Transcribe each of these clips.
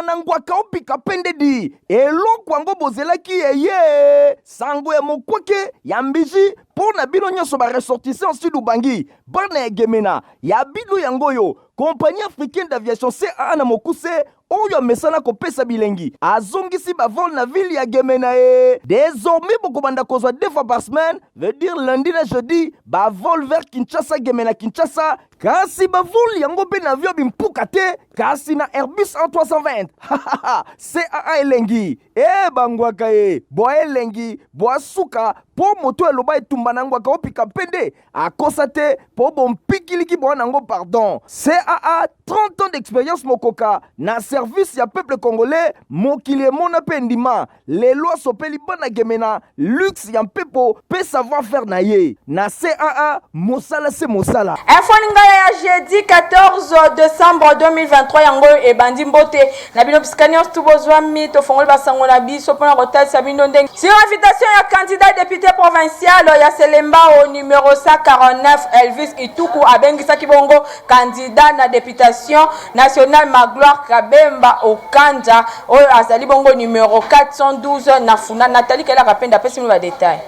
Etumba na ngwaka opika pendedi eloko yango bozelaki eye sango ya mokwake ya mbiji mpo na bino nyonso ba ressortissants sud ubangi bana ya gemena ya bino yango oyo compagnie africaine d'aviation caa na mokuse oyo amesana kopesa bilengi azongisi bavol na ville ya gemena e désormais bokobanda kozwa deux fois par semaine, veut dire lundi na jeudi, bavol vers Kinshasa, Gemena, Kinshasa. Kasi bavol yango mpe na avion bimpuka te, kasi na Airbus A320. Caa elengi e bangwaka ye bwa elengi bwa suka mpo moto eloba etumba na ngwaka opika mpe akosa te mpo bompikiliki bwa nango. Pardon, caa 30 ans d'expérience mokoka na service ya peuple congolais, mokili emona mpe ndima. Lelo asopeli bana gemena luxe ya mpepo mpe savoir faire na ye na caa mosala se mosala. Info Lingala ya jeudi 14 décembre 2023 yango ebandi. Mbote na bino bisika nyonso tu bozwami. Tofongoli basango na biso mpona kotalisa bino ndenge sur invitation ya candidat député provincial ya Selembao numéro 149 Elvis Ituku abengisaki bongo candidat na députation nationale Magloire Kabemba Okanja oyo azali bongo numéro 412 na Funa. Nathalie Kelaka Penda apesi bino badétail.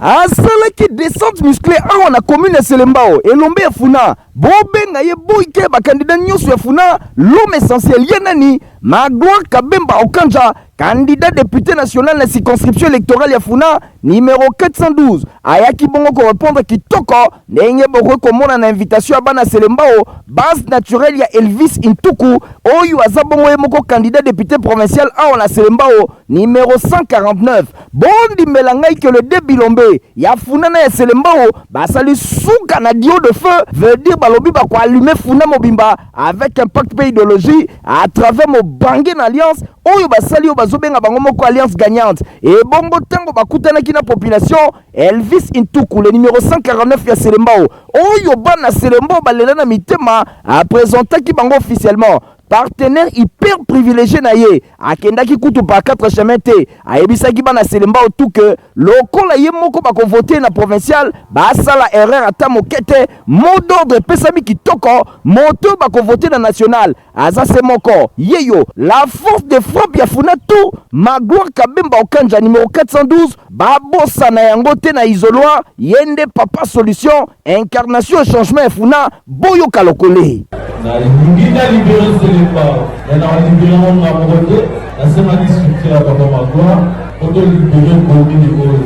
Asalaki descente musclée awa na commune ya Selembao, elombe ya Funa. Bobenga ye boyike bakandida nyonso ya Funa, l'homme essentiel. Ye nani? Magloire Kabemba Okanja, candidat député national na circonscription électorale ya Funa numéro 412. Ayaki bongo korépondre kitoko ndenge bokoki komona na invitation ya bana Selembao, base naturelle ya Elvis Intuku oyo aza bongo ye moko candidat député provincial awa na Selembao numéro 149. Bondimela ngai ke le deux bilombe ya Funa na ya Selembao basali suka na duo de feu, veut dire balobi bakoallumer Funa mobimba avec impact mpe idéologie à travers mobange na alliance oyo basali oyo bazobenga bango moko alliance gagnante. Ebongo ntango bakutanaki na population, Elvis Intuku, le numéro 149 ya Selembao oyo bana Selembao balela na mitema, apresentaki bango officiellement partenaire hyper privilégié na ye. Akendaki kutu par quatre chemin te, ayebisaki bana Selembao tu ke lokola ye moko bakovote na provincial, basala erreur ata moke te. Mot d'ordre epesami kitoko: moto bakovote na national aza se moko, yeyo la force de frappe ya Funa tu, Magloire Kabemba Okanja numéro 412. Babosana yango te na isoloir, ye nde papa solution, incarnation changement ya Funa. Boyoka lokole. Nalingi nalibérer Selembao, me na kolibérer ngo nga moko te. Nasengaki soutien ya papa Magloire po tolibérer commune oyo.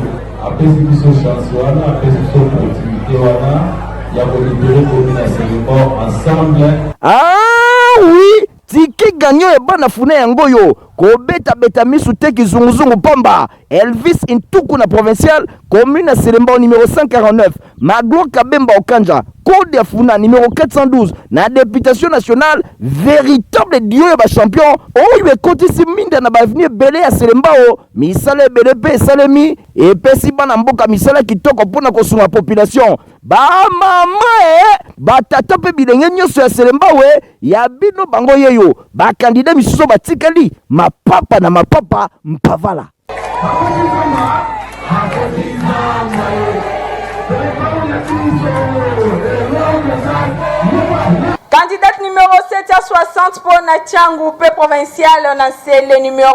Apesi biso chance wana, apesi biso opportunité wana ya kolibérer commune ya Selembao ensemble. Ah oui, ticket gagnant ya bana Funa yango oyo kobetabeta misu te, kizunguzungu pamba. Elvis Intuku na provincial, commune ya Selembao numéro 149, Magloire Kabemba Okanja, code ya Funa numéro 412 na députation nationale. Véritable duo ya bachampion oyo ekotisi minda na baavenue ebele ya Selembao, misala ebele mpe esalemi, epesi bana mboka misala kitoko mpona kosunga population, bamama e batata mpe bilenge nyonso ya Selembao. E ya bino bango yeyo bakandida misusu batikali mapapa na mapapa mpavala. Candidate numéro 760 mpo na Tshangu mpe provincial na Nsele numéro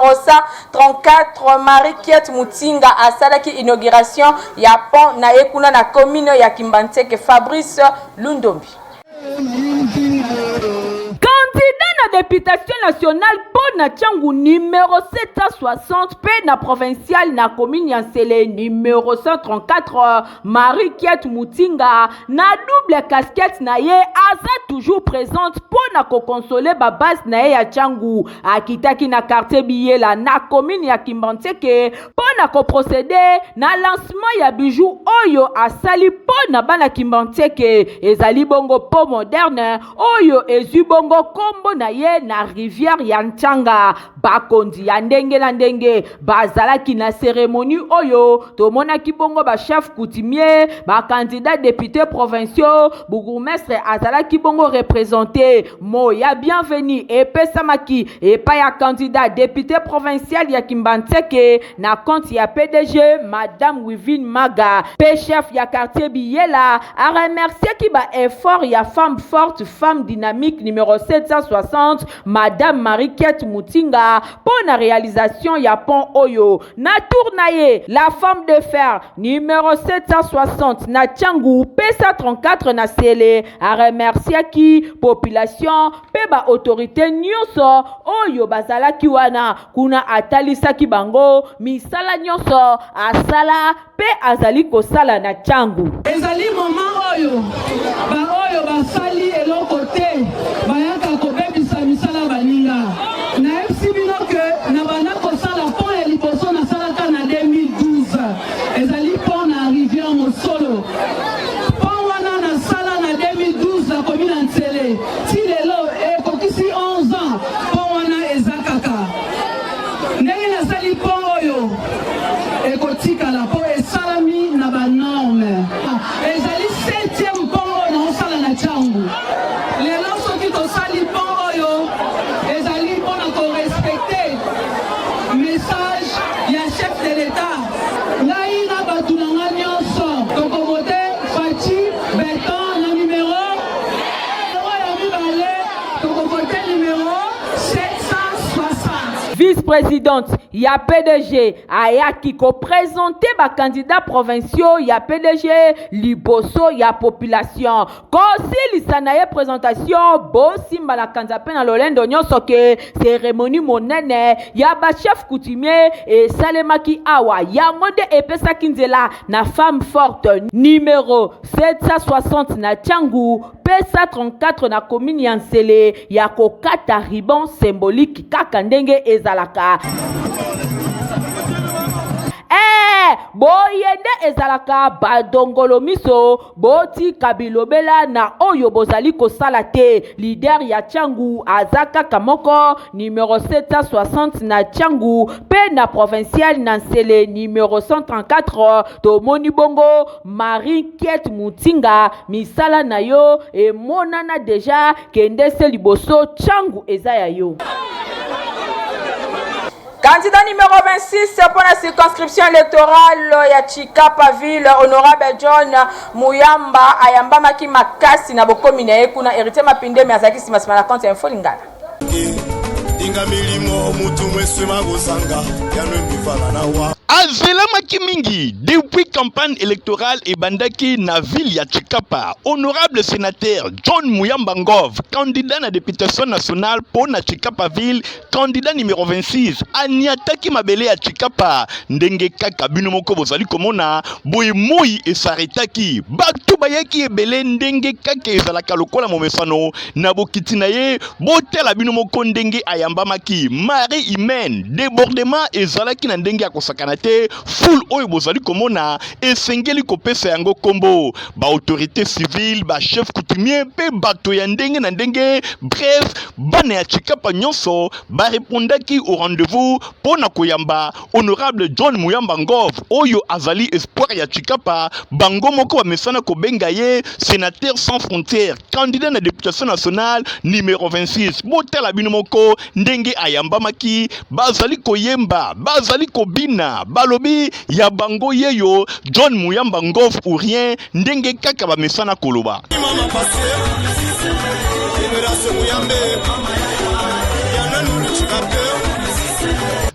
134 Marie Kiet Mutinga asalaki inauguration ya pont na ye kuna na commune ya Kimbanseke. Fabrice Lundombi. Candidat na députation nationale mpo na Tshangu numéro 760 mpe na provincial na commune ya Nsele numéro 134 Marie Kiet Mutinga, na double casquette na ye, aza toujours présente mpo na koconsoler babase na ye ya Tshangu. Akitaki na quartier Biyela na commune ya Kimbanseke mpo na koprocéder na lancement ya bijou oyo asali mpo na bana Kimbanseke. Ezali bongo pont moderne oyo ezwi bongo nkombo na ye. na rivière ya Nchanga. Bakonzi ya ndenge na ndenge bazalaki na cérémonie oyo. Tomonaki bongo ba chef coutumier, ba candidat député provinciaux, bourgmestre azalaki bongo représenté. Mot ya bienvenue epesamaki epai ya candidat député provincial ya Kimbanseke na compte ya PDG Madame Wivine Maga. Pe chef ya quartier Biyela aremerciaki ba effort ya femme forte, femme dynamique numéro 760 Madame Marie-Kiette Mutinga mpo na réalisation ya pont oyo. Na tour na ye, la femme de fer numéro 760 na Tshangu pe 134 na Sele aremerciaki population mpe ba autorité nyonso oyo bazalaki wana. Kuna atalisaki bango misala nyonso asala mpe azali kosala na Tshangu. Ezali moment oyo baoyo basali eloko te bayaka kobebisa misala baninga. Nayebisi bino ke na banda kosala pont ya liboso nasalaka na 2012, ezali pont na rivière Mosolo. Pont wana nasala na 2012, nakomi na Nsele ti lelo ekokisi 11 ans, pont wana eza kaka ndenge nasali. Pont oyo ekotikala mpo esalami na banorme. Ezali septième pont oyo naosala na Tshangu lelo. Soki tosali pont oyo, ezali mpona korespecter message ya chef de l'État. Ngai na bato na nga nyonso tokovote Fatshi Béton na numéro ya mibale, tokovote numéro 760. Vice-présidente ya PDG ayaki koprésenter bacandidat provinciaux ya PDG liboso ya population. Kosilisa na ye présentation, bosimba na kanza mpe na lolendo nyonso ke cérémonie monene ya bachef coutumier esalemaki awa. Yango nde epesaki nzela na femme forte numéro 760 na Tshangu mpe 134 na commune ya Nsele ya kokata ruban symbolique kaka ndenge ezalaka. Boye nde ezalaka. Badongolo miso, botika bilobela na oyo bozali kosala te. Leader ya Tshangu aza kaka moko, numéro 760 na Tshangu mpe na provincial na Nsele numéro 134. Tomoni bongo Marie Kiet Mutinga, misala na yo emonana déjà. Kende se liboso, Tshangu eza ya yo. Candidat numéro 26 pour la circonscription électorale ya Tshikapa ville, honorable John Muyamba ayambamaki makasi na bokomi na ye kuna. Héritier Mapindemi azalaki nsima na compte ya Info Lingala. Dinga milimo mutu mweswe makozanga yano mivala na wa. Azelamaki mingi depuis campagne électorale ebandaki na ville ya Tshikapa. Honorable sénateur John Muyamba Ngov, candidat na députation nationale mpo na Tshikapa ville, candidat numéro 26, aniataki mabele ya Tshikapa ndenge kaka bino moko bozali komona boye. Moi esaretaki, bato bayaki ebele ndenge kaka ezalaka lokola momesano na bokiti na ye. Botala bino moko ndenge ayambamaki. Marie Imen, débordement ezalaki na ndenge ya kosakana te. Foule oyo bozali komona, esengeli kopesa yango nkombo. Baautorité civile, bachef coutumier mpe bato ya ndenge na ndenge, bref, bana ya Tshikapa nyonso barepondaki au rendez-vous mpo na koyamba honorable John Muyamba Ngov oyo azali espoir ya Tshikapa. Bango moko bamesana kobenga ye sénateur sans frontière, candidat na députation nationale numéro 26. Botala bino moko ndenge ayambamaki. Bazali koyemba, bazali kobina, balobi ya bango yeyo, John Muyamba Ngov ou rien, ndenge kaka bamesana koloba. Mama passé génération Muyambe yananu Tshikape.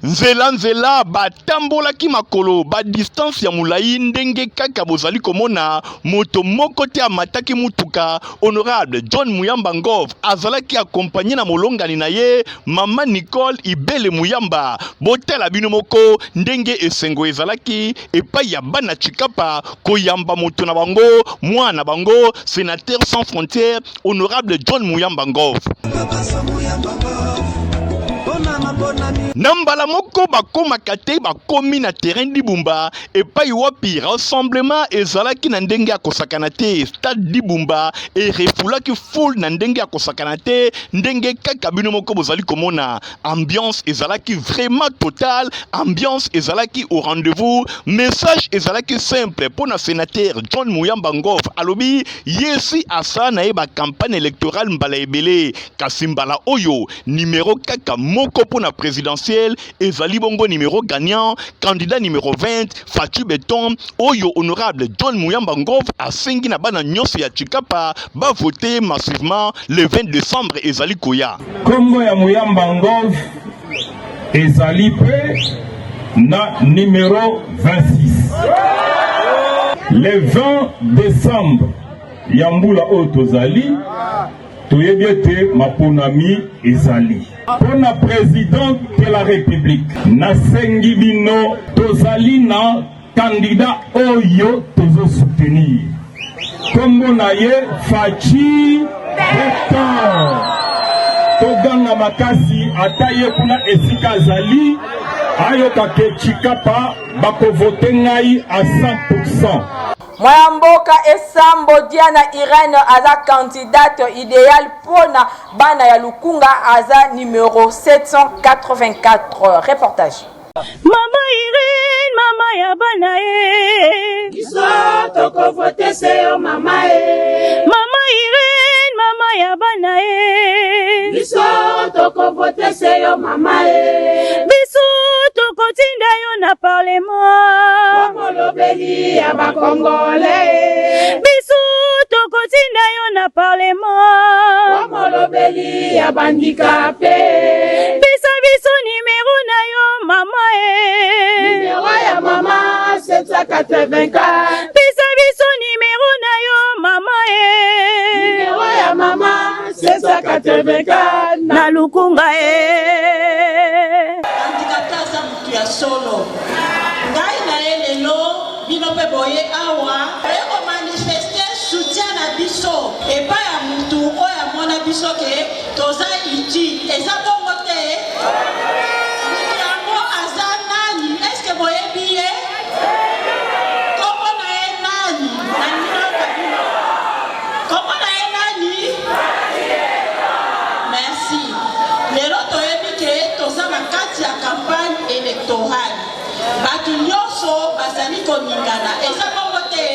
Nzela nzela batambolaki makolo, badistance ya molai ndenge kaka bozali komona. Moto moko te amataki mutuka. Honorable John Muyamba Ngov azalaki accompagné na molongani na ye, mama Nicole Ibele Muyamba. Botala bino moko ndenge esengo ezalaki epai ya bana Tshikapa koyamba moto na bango, mwana na bango, sénateur sans frontière, honorable John Muyamba Ngov. Na mbala moko bakomaka te bakomi na terrain Dibumba epai wapi rassemblement ezalaki na ndenge ya kosakana te. Stade Dibumba erefulaki foule na ndenge ya kosakana te, ndenge kaka bino moko bozali komona. Ambiance ezalaki vraiment totale, ambiance ezalaki au rendez-vous. Message ezalaki simple mpo na senateur John Muyamba Ngov, alobi ye si asala na ye ba campagne électorale mbala ebele, kasi mbala oyo numero kaka moko mpo na présidentielle ezali bongo numero gagnant, candidat numero 20 Fatshi Beton, oyo honorable John Muyamba Ngov asengi na bana nyonso ya Tshikapa bavote massivement le 20 décembre ezali koya. Kombo ya Muyamba Ngov ezali mpe na numero 26. Le 20 décembre ya mbula oyo tozali, toyebi ete maponami ezali mpo na président de la République. Nasengi bino, tozali na candidat oyo tozosoutenir, nkombo na ye Fatshi Beton. Toganga makasi, ata ye kuna esika azali ayoka ke Tshikapa bakovote ngai à 100%. Mwana mboka Esambo Diana Irene aza candidate idéale mpona bana ya Lukunga, aza numero 784. Reportage. Mama Irene, mama ya bana ye. Biso tokovote se yo mama ye. Mama Irene, mama ya bana ye. Biso tokovote se yo mama ye. Biso tokotinda yo na parlement. Molobeli ya bakongole. Biso tokotinda yo na parlement. Molobeli ya bahandicapé. Biso biso numero na yo mama e. Numero ya mama 784. Pesa biso numero na yo mama e. Numero ya mama 784. Na Lukunga e. Handicapé aza motu ya solo. Ngai na ye lelo, bino mpe boye awa, toye komanifester soutien na biso epai ya mutu oyo amona biso ke toza utile. Eza bongo te? Mutu yango aza nani? Eske boyebi ye? Kombo na ye nani? Nalingi nayoka bino. Kombo na ye nani? Merci. Lelo toyebi ke toza na kati ya campagne électorale, bato nyonso bazali koningana. Eza bongo te?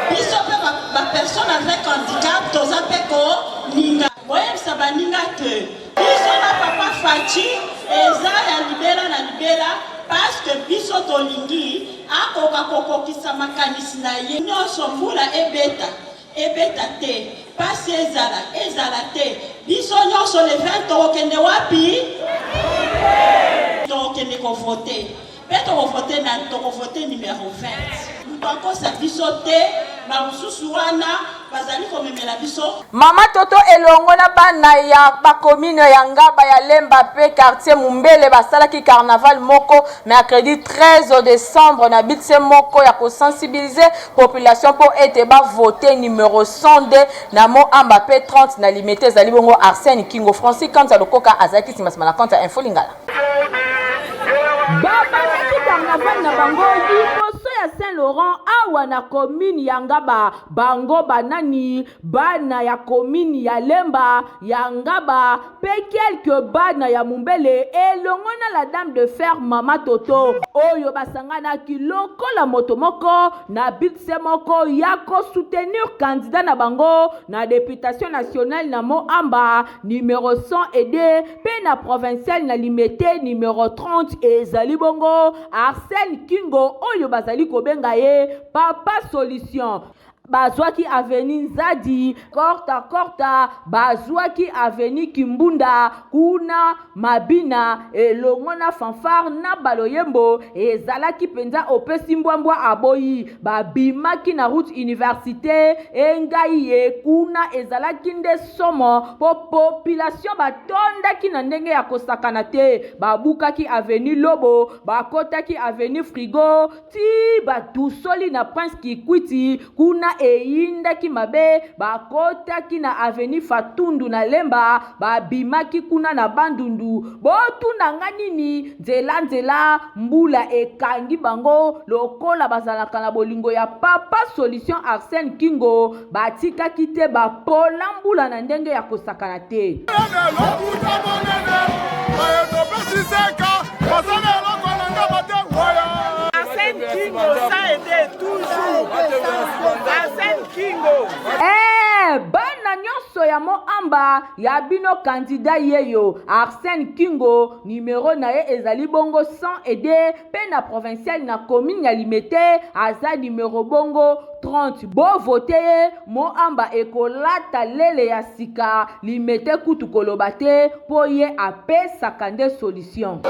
Biso mpe bapersone avec handicap toza mpe koninga. Boyebisa baninga ke biso na papa Fatshi eza ya libela na libela, parce que biso tolingi akoka kokokisa makanisi na ye nyonso. Mbula ebeta, ebeta te, pasi ezala, ezala te, biso nyonso le 20 tokokende wapi? Tokokende kovote. Mpe tokovote nani? Tokovote numero 20. Moto akosa biso te, bamosusu wana bazali komemela biso. Mama Toto elongo na bana ya bacommune ya Ngaba, ya Lemba mpe quartier Mumbele basalaki carnaval moko mercredi 13 décembre na but moko ya kosensibiliser population mpo ete bavote numero 102 na Moamba mpe 30 na Limete. Ezali bongo Arsène Kingo. Francis Kanza Lokoka azalaki nsima na compte ya Info Lingala. Babandaki carnaval na bango liboso ya Saint Laurent awa na commune ya Ngaba. Bango banani? Bana ya commune ya Lemba, ya Ngaba mpe quelques bana ya Mumbele elongo na la dame de fer Mama Toto, oyo basanganaki lokola moto moko na but se moko ya kosoutenir candidat na bango na députation nationale na Moamba numéro 102 mpe na provincial na Limete numéro 30. Ezali bongo Arsène Kingo oyo bazali kobenga ye Papa Solution. Bazwaki avenue Nzadi korta korta, bazwaki avenue Kimbunda. Kuna mabina elongo na fanfare na baloyembo ezalaki mpenza opesi mbwambwa aboyi. Babimaki na route université engai ye, kuna ezalaki nde somo mpo population batondaki na ndenge ya kosakana te. Babukaki avenue Lobo, bakotaki avenue Frigo ti batusoli na Prince Kikwiti. Kuna eyindaki mabe, bakotaki na avenue Fatundu na Lemba, babimaki kuna na Bandundu. Botuna nga nini? Nzela nzela, mbula ekangi bango lokola bazalaka na bolingo ya papa Solution Arsène Kingo, batikaki te bapola mbula na ndenge ya kosakana te. Arsène Kingo, ça a été toujours. Arsène Kingo. Eh, bana nyonso ya Moamba ya bino candidat yeyo Arsène Kingo numero na ye ezali bongo 102 mpe na provincial na commune ya Limete aza numero bongo 30 bovote ye Moamba ekolata lele ya sika Limete kutu koloba te mpo ye apesaka nde solution.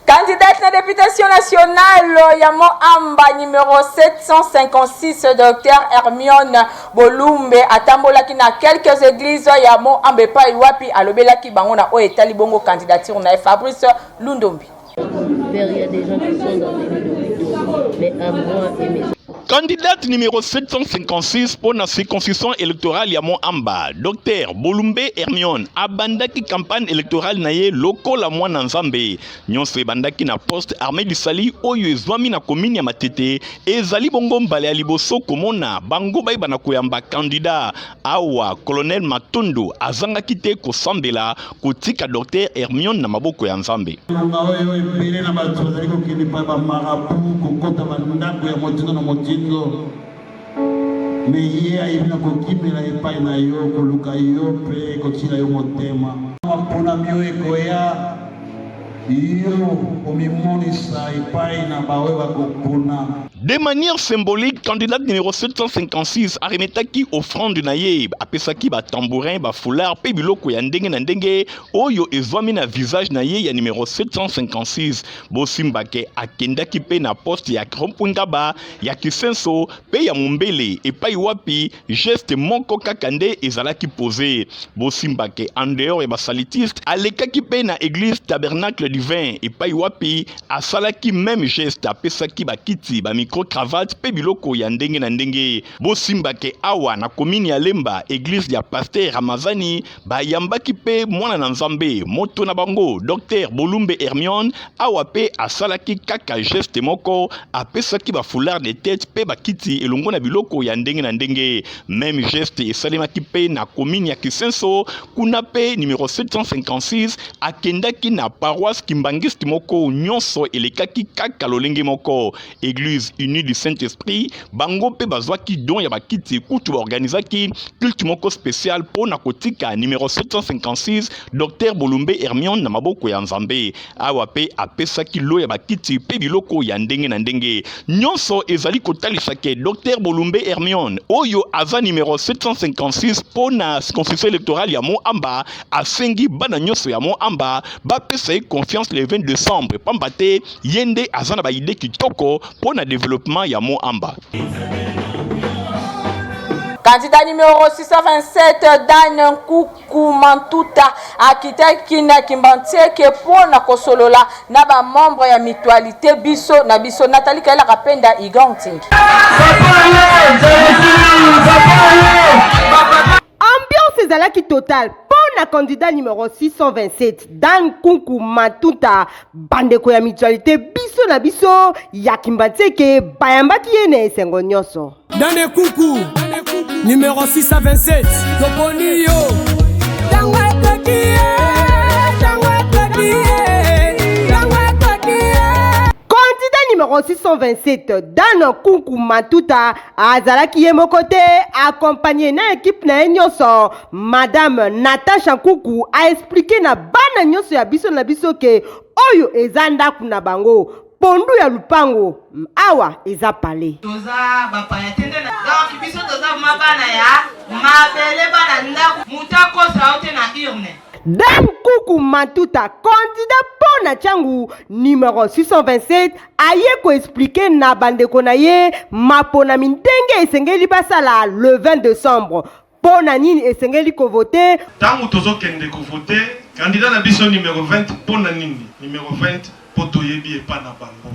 Candidate na députation nationale ya Moamba numéro 756 Dr Hermione Bolumbe atambolaki na quelques églises ya Moamba epai wapi alobelaki bango na oyo etali bongo candidature na ye Fabrice Lundombi. Père, il y a des gens qui sont dans des lits d'hôpitaux, mais à moi et mes Candidate numéro 756 mpo na circonscription électorale ya Mont-Amba, Dr Bolumbe Hermione abandaki campagne électorale na ye lokola mwana Nzambe. Nyonso ebandaki na poste armée du salut oyo ezwami na commune ya Matete. Ezali bongo mbala ya liboso komona bango bayeba na koyamba candidat. Awa colonel Matondo azangaki te kosambela kotika Docteur Hermione na maboko ya Nzambe. Ngonga oyo ebele na bato bazali kokende epai ba marabu kokota bandako ya motindo na motindo, me ye ayebi na kokimela epai na yo, koluka yo mpe kotiela yo motema. Maponami oyo ekoya, yo omimonisa epai na baoyo bakopona. De manière symbolique, candidat numéro 756 aremetaki offrande na ye, apesaki ba tambourin, ba foulard pe biloko ya ndenge na ndenge oyo ezwami na visage na ye ya numéro 756. Bosimba ke akendaki pe na poste ya Rond-Point-Ngaba, ya Kisenso pe ya Mombele epai wapi Geste moko kaka nde ezalaki pose. Bosimba ke en dehors ya ba salitiste, alekaki pe na eglise Tabernacle Divin epai wapi asalaki meme geste, apesaki ba kiti, ba micro cravate pe biloko ya ndenge na ndenge. Bosimba ke awa na commune ya Lemba, eglise ya Pasteur Ramazani bayambaki pe mwana na Nzambe, moto na bango Docteur Bolumbe Hermione, awa pe asalaki kaka geste moko, apesaki ba foulard de tete pe ba kiti elongo na biloko ya ndenge na ndenge. Meme geste esalemaki pe na commune ya Kisenso, kuna pe numero 756 akendaki na paroisse kimbanguiste moko, nyonso elekaki kaka lolenge moko. Eglise Unie du Saint-Esprit, bango pe bazwaki don ya bakiti, kutu baorganizaki culte moko special po na kotika numero 756 Docteur Bolumbe Hermione na maboko ya Nzambe. Awa pe apesaki lo ya bakiti pe biloko ya ndenge na ndenge. Nyonso ezali kotalisa ke Docteur Bolumbe Hermione oyo aza numero 756 po na circonscription electorale ya Mont-Amba asengi bana nyonso ya Mont-Amba bapesa ye confiance le 20 decembre pamba te ye nde aza na ba idee kitoko mpo na developpement ya Mont Amba. Candidat numéro 627 Dan Nkuku Mantuta akitaki na Kimbanseke mpo na kosolola na ba membre ya mutualité biso na biso. Nathalie Kayela Kapenda Igor Ntingi. Ambiance ezalaki total mpo na candidat numero 627 Dan Kunku Matuta. Bandeko ya mutualité biso na biso ya Kimbanseke bayambaki ye na esengo nyonso. Dan Kunku numero 627 toponi yo tango ekoki ye tango ekoki ye tango ekoki ye. Candidat numero 627 Dan Kunku Matuta Azalaki ye moko te, accompagné na equipe na ye nyonso. Madame Natacha Nkuku a expliquer na bana nyonso ya biso na biso ke oyo eza ndako na bango, pondu ya lupango awa eza palais. Toza bapaya te nde donc biso toza vraiment bana ya mabele bana ndako moto akosa yo te na urne. Dan Kuku Matuta, candidat mpo na Tshangu numero 627, aye ko expliquer na bandeko na ye maponami ndenge esengeli basala le 20 decembre. Mpo na nini esengeli ko voter? Tango tozokende ko voter, Candidat na biso numero 20 mpo na nini numero 20? Mpo toyebi epa na bango.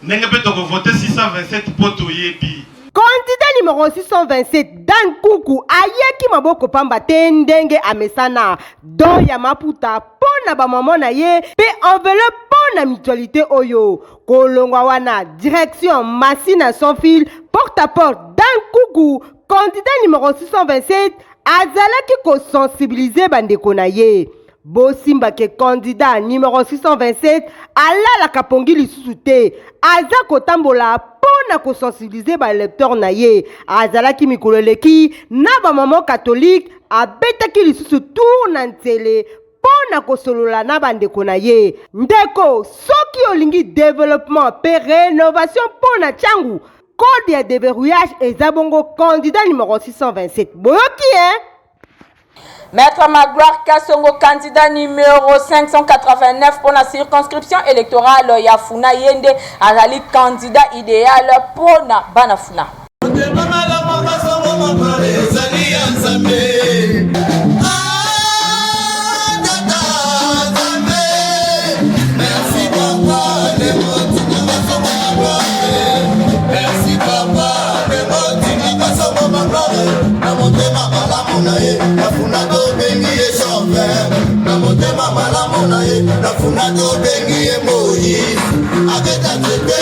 Ndenge mpe toko voter 627 mpo toyebi. Candidat numero 627 Dan Kuku ayaki maboko pamba te ndenge amesana don ya maputa mpo na ba maman na ye mpe enveloppe mpo na mutualite oyo kolongwa wana direction Masina sans fil porte à porte Dan Kuku candidat numero 627 azalaki ko sensibiliser bandeko na ye Bosimba ke candidat numero 627 alalaka pongi lisusu te, aza kotambola po na ko sensibiliser ba electeurs na ye. Azalaki mikolo eleki na ba mamans catholiques, abetaki lisusu tour na Nsele po na kosolola na ba ndeko na ye. Ndeko, soki olingi developpement pe renovation po na Tshangu, code ya deverrouillage eza bongo candidat numero 627. Boyoki hein? Maître Magloire Kasongo, candidat numéro 589 pour la circonscription électorale ya Funa Yende, azali candidat idéal pour na bana Funa. Na ye nafuna tobengi ye chauffeur na motema malamu na ye nafuna tobengi ye moïse abeta nzete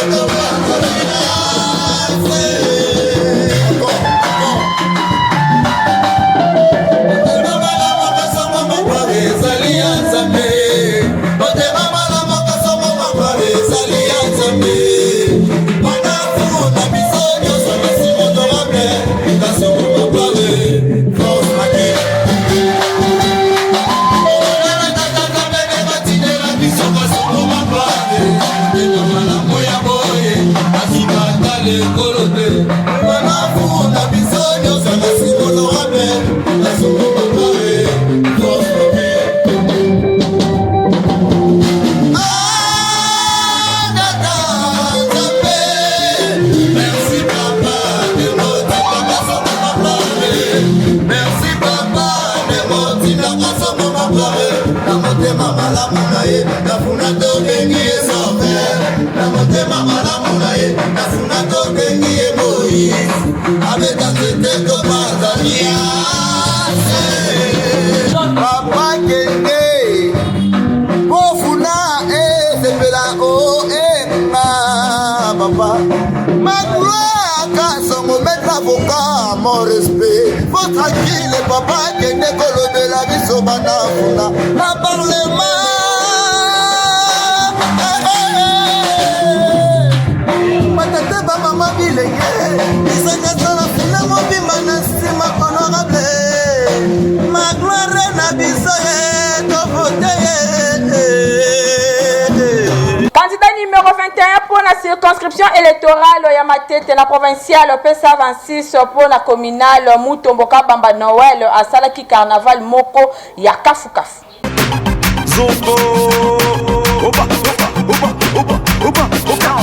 ezali ya nzambe motema malamu kasongo makwale ezali ya nzambe na biso nyonso kasi honorable kasongo makwale motema malamu na ye nafuna tobengi ye sauveur na motema malamu na ye nafuna tobengi ye moïse abeta nzete topanzania papa kende pofuna esepela o enga papa magloire kasongo maître avocat mon respect fo tranquille papa kende kolobela biso bana funa na parlement batata bamama bilenge biso nyonso na funa mobimba na nsima honorable magloire na biso ye tovote ye. Candidat numéro 21 pour la circonscription électorale ya Matete na provinciale mpe 126 mpo na communale Mutombo Kabamba Noël asalaki carnaval moko ya kafukafu. Zongo oba oba oba oba oba oba.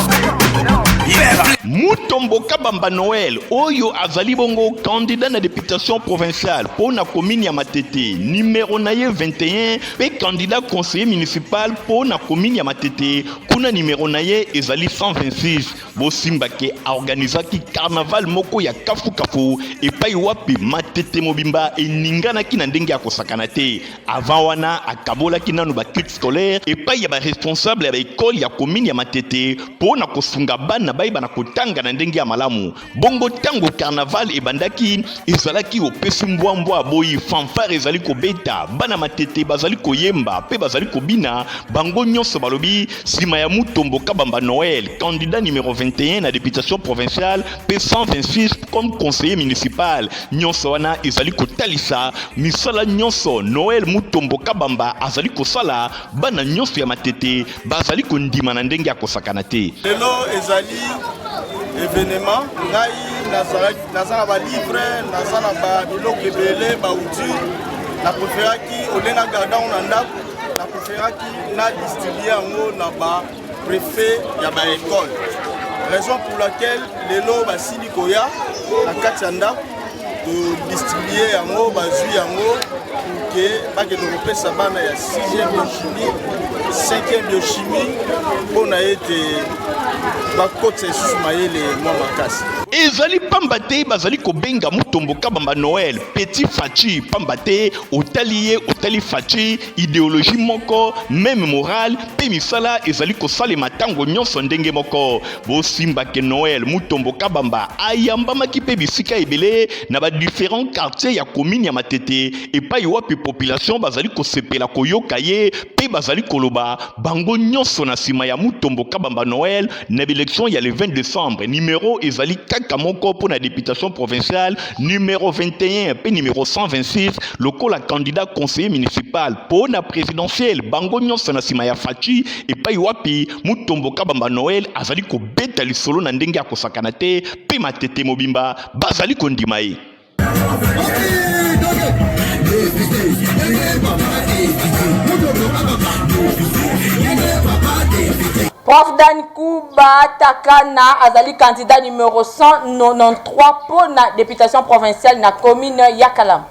Mutombo Kabamba Noël oyo azali bongo candidat na deputation provinciale mpo na commune ya Matete numero na ye 21 mpe candidat conseiller municipal mpo na commune ya Matete kuna numero na ye ezali 126. Bosimba ke aorganizaki carnaval moko ya kafukafu epai wapi Matete mobimba eninganaki na ndenge ya kosakana te. Avant wana akabolaki nanu ba kits scolaires epai ya ba responsable ya ba ecole ya commune ya Matete mpo na kosunga bana bayeba na kotanga na ndenge ya malamu. Bongo tango carnaval ebandaki, ezalaki opesi mbwa mbwa aboyi, fanfare ezali kobeta, bana Matete bazali koyemba pe bazali kobina, bango nyonso balobi sima ya Mutombo Kabamba Noël, candidat numero 21 na deputation provinciale pe 126 comme conseiller municipal. Nyonso wana ezali kotalisa misala nyonso Noël Mutombo Kabamba azali kosala, bana nyonso ya Matete bazali kondima na ndenge ya kosakana te. Lelo ezali evenement ngai naza na balivre naza na babiloko ebele baoutil na preferaki olie na garde yango na ndako na preferaki na distribue yango na ba prefet ya baekole raison pour laquelle lelo basili koya na kati ya ndako todistribue yango bazwi yango pour que. ke bakende kopesa bana ya 6e biochimie, 5e biochimie mpo na ete bakotisa lisusu mayele mwa makasi. Ezali pamba te bazali kobenga Mutombo Kabamba Noël petit Fatshi pamba te otali ye otali Fatshi ideologie moko meme morale mpe misala ezali kosalema ntango nyonso ndenge moko. Bosimba ke Noël Mutombo Kabamba ayambamaki mpe bisika ebele na ba differents quartiers ya commune ya Matete epai wapi population bazali kosepela koyoka ye mpe bazali koloba bango nyonso na nsima ya Mutombo Kabamba Noël na b'election ya le 20 décembre. Numero ezali kaka moko mpo na deputation provinciale numero 21 mpe numero 126 lokola candidat conseiller municipal mpo na présidentielle bango nyonso na nsima ya Fatshi epai wapi Mutombo Kabamba Noël azali kobeta lisolo na ndenge ya kosakana te mpe Matete mobimba bazali kondima ye. Prof Dan Kuba Takana azali candidat numéro 193 mpo na deputation provinciale na commune ya Kalamu.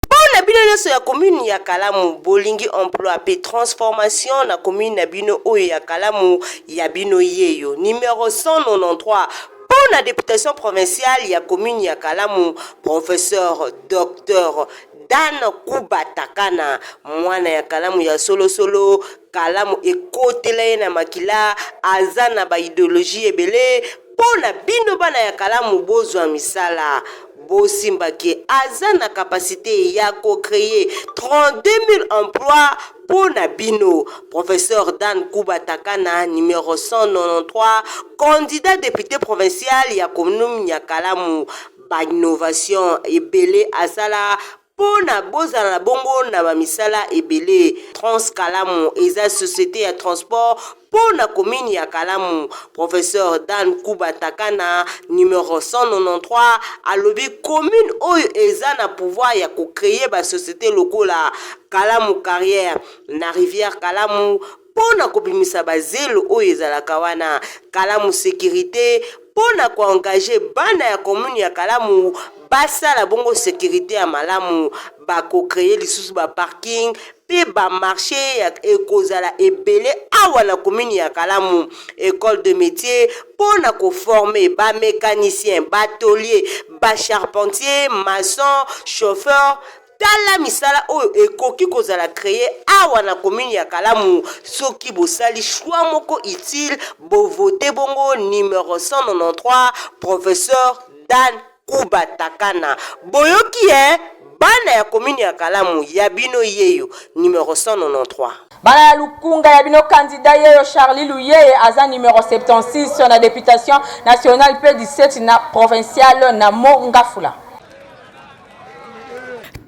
Mpo na bino nionso ya commune ya Kalamu bolingi emploi pe transformation na commune na bino oyo ya Kalamu ya bino yeyo numero 193 mpo na deputation provinciale ya commune ya Kalamu professeur Docteur Dan Kuba Takana mwana ya Kalamu ya solo solo Kalamu ekotela ye na makila aza na ba ideologie ebele mpo na bino bana ya Kalamu bozwa misala Bosimba ke aza na capacite ya ko creer 32000 emplois po na bino. Professeur Dan Kuba Takana, numero 193, candidat depute provincial ya commune ya Kalamu. Ba innovations ebele asala po na bozala na bongo na ba misala ebele. Trans Kalamu eza societe ya transport Po na commune ya Kalamu, Professeur Dan Kuba Takana, numero 193, alobi commune oyo eza na pouvoir ya ko creer ba societes lokola Kalamu Carrière na rivière Kalamu po na kobimisa ba zelo oyo ezalaka wana, Kalamu Securite po na ko engager bana ya commune ya Kalamu basala bongo securite ya malamu, ba ko creer lisusu ba parking mpe ba marche ya ekozala ebele awa na commune ya Kalamu. Ecole de metier mpo na ko former ba mecaniciens, ba toliers, ba charpentiers, maçons, chauffeurs. Tala misala oyo ekoki kozala creer awa na commune ya Kalamu soki bosali choix moko utile, bo voter bongo numero 193 professeur Dan Kuba Takana. Boyoki hein? Bana ya commune ya Kalamu ya bino yeyo numero 193. Bana ya Lukunga ya bino candidat yeyo Charly Luyeye aza numero 76 na deputation nationale pe 17 na provinciale na Mont Ngafula.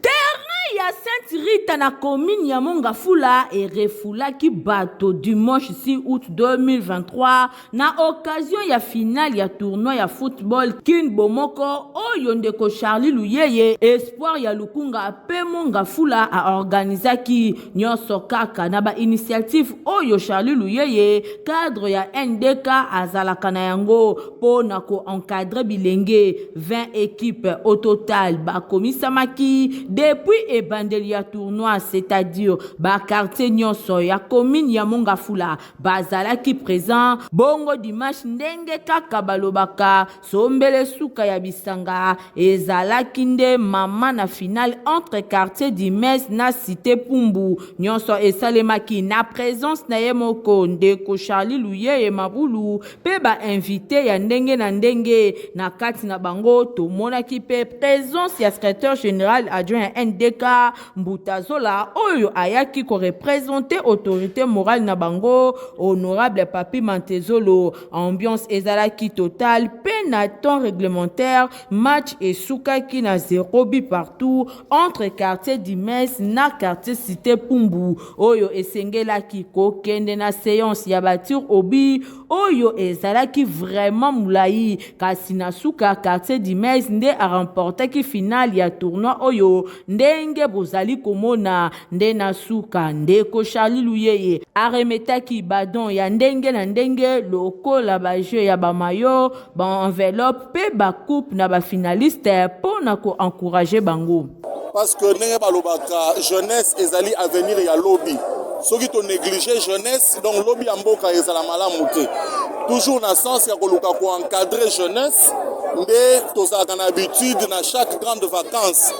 Terrain ya Sainte Rita na commune ya Mont-Ngafula erefoulaki bato dimanche 6 août 2023 na occasion ya finale ya tournoi ya football Kin Bomoko oyo ndeko Charly Luyeye, espoir ya Lukunga pe Mont-Ngafula a organisaki. Nionso kaka na ba initiatives oyo Charly Luyeye, cadre ya NDK azalaka na yango po na ko encadrer bilenge. 20 equipes au total bakomisamaki depuis ebandeli ya tournoi, c'est-à-dire ba quartiers nionso ya commune ya Mont-Ngafula bazalaki present. Bongo dimanche ndenge kaka balobaka sombele suka ya bisanga ezalaki nde mama na finale entre quartier Dimes na cite Pumbu. Nionso esalemaki na presence na ye moko ndeko Charly Luyeye Mabulu pe ba invites ya ndenge na ndenge. Na kati na bango tomonaki pe presence ya secretaire general adjoint ya NDK Mbuta Zola oyo ayaki ko representer autorite morale na bango honorable Papy Mantezolo. Ambiance ezalaki totale pe na temps reglementaire match esukaki na zero but partout entre quartier Dimes na quartier Cite Pumbu oyo esengelaki kokende na seance ya ba tirs au but oyo ezalaki vraiment mulayi kasi na suka quartier Dimes nde a remportaki finale ya tournoi oyo ndenge bozali komona nde na suka ndeko Charly Luyeye a remetaki ba dons ya ndenge na ndenge lokola ba jeux ya ba maillots, ba enveloppes pe ba coupes na ba finalistes po na ko encourager bango. Parce que ndenge balobaka jeunesse ezali avenir ya lobi. Soki to négliger jeunesse, donc lobi ya mboka ezala malamu te. Toujours na sens ya koluka ko encadrer jeunesse nde tozalaka na habitude na chaque grande vacance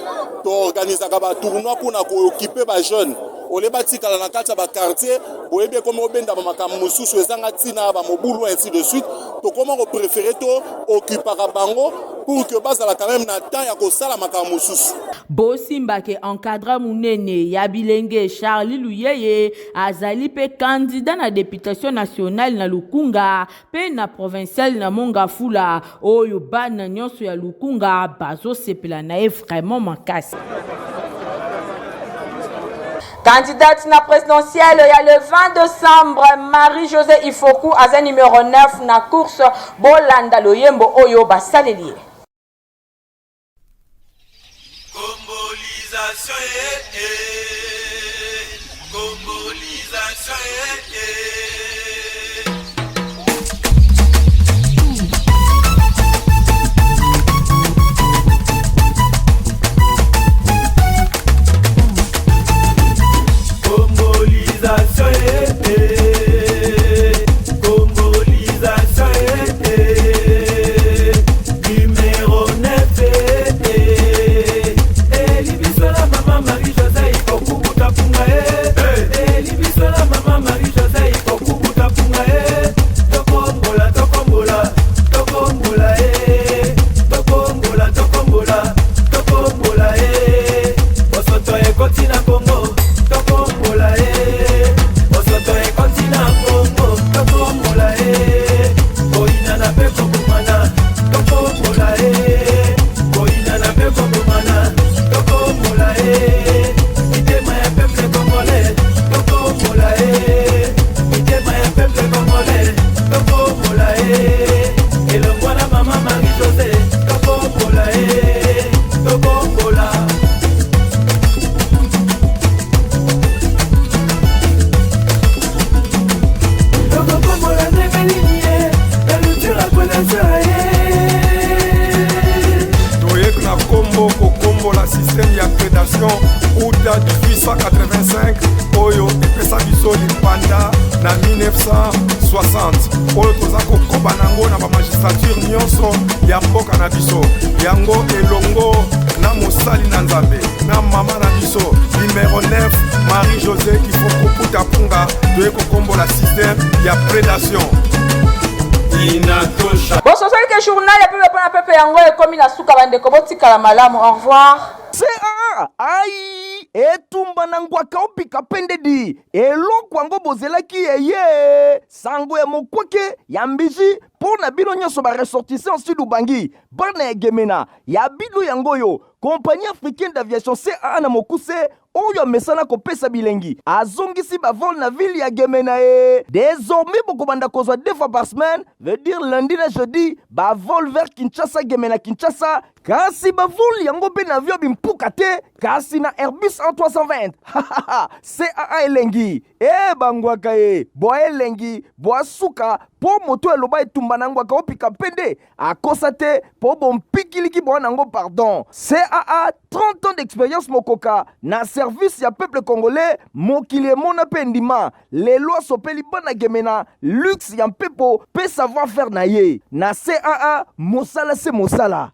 toorganisaka ba tournoi mpona ko-occuper ba jeunes olie batikala na kati ya ba quartier. Boyebi, ekomi obenda bamakambo mosusu ezanga ntina, bamobulu, ainsi de suite. Tokoma kopréférer to occupaka bango pour que bazala quand même na temps ya kosala makambo mosusu. Bosimbake encadreur monene ya bilenge Charlie Luyeye azali mpe candidat na députation nationale na Lukunga mpe na provinciale na Mongafula, oyo bana nyonso ya Lukunga bazosepela na ye vraiment makasi. Candidate na présidentielle ya le 20 décembre, Marie-Josée Ifoku aza numéro 9 na course. Bolanda loyembo oyo basaleli ye. Congolization, eh, eh. Congolization, eh, eh. Congolization, eh, eh. Congolization, eh, eh. Numéro 9, eh, eh. Elibiso la mama Marie-Josée Ikokubuta punga, eh. Elibiso la mama Marie-Josée Ikokubuta punga, eh. Tokombola, tokombola, tokombola, eh. Tokombola, tokombola, tokombola, eh. Bosoto ekoti na Kongo, tokombola, eh. Bosoto ekoti na Kongo, tokombola, eh. Koyinana mpe kobomana, tokombola, eh. Koyinana mpe kobomana, tokombola, eh. Mitema ya peuple congolais, tokombola, eh. Mitema ya peuple congolais, tokombola, eh. Elongwa na mama Marie-Josée, tokombola, eh. Tokombola. Tokokombola ndenge nini ye na lutura konasa ye? Toyeki na nkombo kokombola système ya prédation uta 1885 oyo epesa biso lipanda na 1960, oyo toza kokoba nango na bamagistrature nyonso ya mboka na biso. Yango elongo na mosali na Nzambe na mama na biso numéro 9 Marie José Ifoko Puta Punga, toye kokombola système ya prédation. Inatosha. Bososoli ke journal ya pepe mpona pepe yango ekomi na suka. Bandeko, botikala malamu, au revoir. Caa ai etumba na ngwaka opika pendedi eloko yango bozelaki eye sango ya mokwake ya mbiji mpo na bino nyonso baressortissant Sud Ubangi, bana ya Gemena ya bino. Yango oyo Compagnie africaine d'aviation, CAA na mokuse, oyo amesana kopesa bilengi, azongisi bavol na ville ya Gemena e désormais bokobanda kozwa deux fois par semaine, veut dire lundi na jeudi, bavol vers Kinshasa, Gemena Kinshasa. Kasi bavol yango mpe na avion bimpuka te, kasi na Airbus A320. CAA elengi e bangwaka ye bwa elengi bwa suka mpo moto eloba etumba na ngwaka opika mpe akosa te mpo bompikiliki bwa nango. Pardon, CAA, 30 ans d'expérience mokoka na service ya peuple congolais. Mokili emona mpe ndima lelo asopeli bana Gemena luxe ya mpepo mpe savoir faire na ye na CAA. Mosala se mosala.